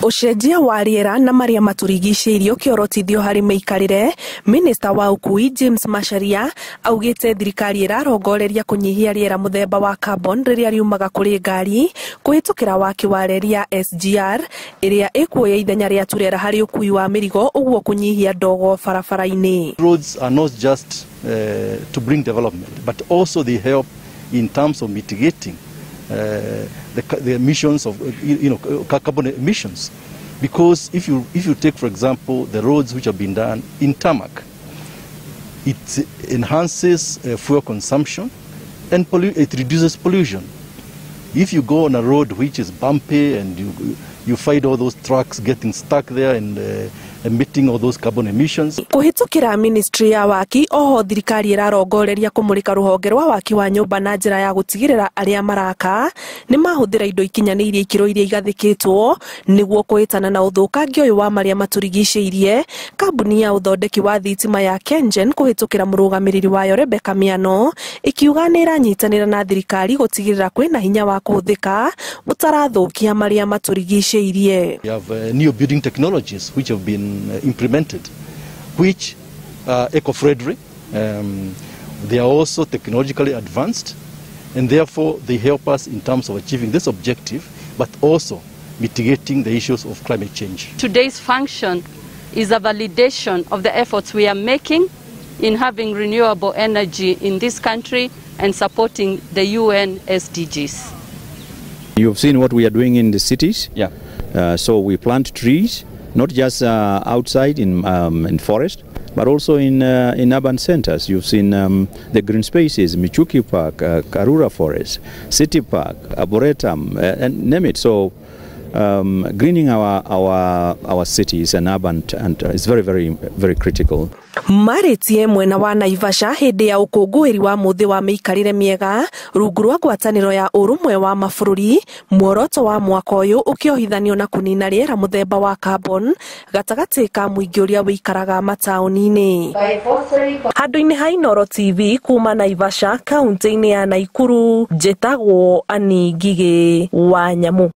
Ũcenjia wa rĩera na marĩa matũrigicĩirie ũkĩorotithio harĩ mĩikarĩre, Minista wa ũkui James Macharia augĩte thirikari ĩrarongoreria kũnyihia rĩera mũthemba wa carbon rĩrĩa riumaga kũrĩ ngari kũhĩtũkĩra waki wa reri ya SGR ĩrĩa ĩkuoya ithenya rĩa turera harĩ ũkui wa mĩrigo ũguo kũnyihia ndogo barabara-inĩ. Roads are not just to bring development, but also they help in terms of mitigating the emissions of carbon emissions, because if you take, for example, the roads which have been done in tarmac, it enhances fuel consumption and it reduces pollution. If you go on a road which is bumpy and you find all those trucks getting stuck there and emitting all those carbon emissions. Kũhĩtũkĩra ministry ya waki oho thirikari ĩrarongoreria kũmũrĩka rũhonge rwa waki wa nyũmba na njĩra ya gũtigĩrĩra arĩa maraka nĩ mahũthĩra indo ikinyanĩirie ikĩro iria igathĩkĩtwo nĩguo kũhĩtana na ũthũkangia ũyũ wa marĩa matũrigicĩirie. Kambuni ya ũthondeki wa thitima ya KenGen kũhĩtũkĩra mũrũgamĩrĩri wayo Rebecca Miano ikiuga nĩ ĩranyitanĩra na thirikari gũtigĩrĩra kwĩna hinya wa kũhũthĩka ũtarathũkia marĩa matũrigicĩirie. We have new building technologies which have been implemented, which are eco-friendly. They are also technologically advanced, and therefore they help us in terms of achieving this objective, but also mitigating the issues of climate change. Today's function is a validation of the efforts we are making in having renewable energy in this country and supporting the UN SDGs. You've seen what we are doing in the cities. Yeah. So we plant trees, not just outside in forest, but also in urban centers. You've seen the green spaces, Michuki Park, Karura Forest, City Park, Arboretum, and name it. So greening our cities and urban and is very, very, very critical. Marĩtie mwena wa Naivasha hĩndĩ ya ũkũngũĩri wa mũthĩ wa mĩikarĩre mĩega rungu rwa ngwatanĩro ya ũrũmwe wa mabũrũri, muoroto wa mwaka ũyũ ũkĩohithanio na kũnina rĩera mũthemba wa carbon gatagatĩ ka mũingĩ ũrĩa wĩikaraga mataũni-inĩ. Handũ-inĩ ha Inooro TV kuma Naivasha, kaunti-inĩ ya Naikuru, njĩtagwo Ani Ngigĩ wa Nyamũ.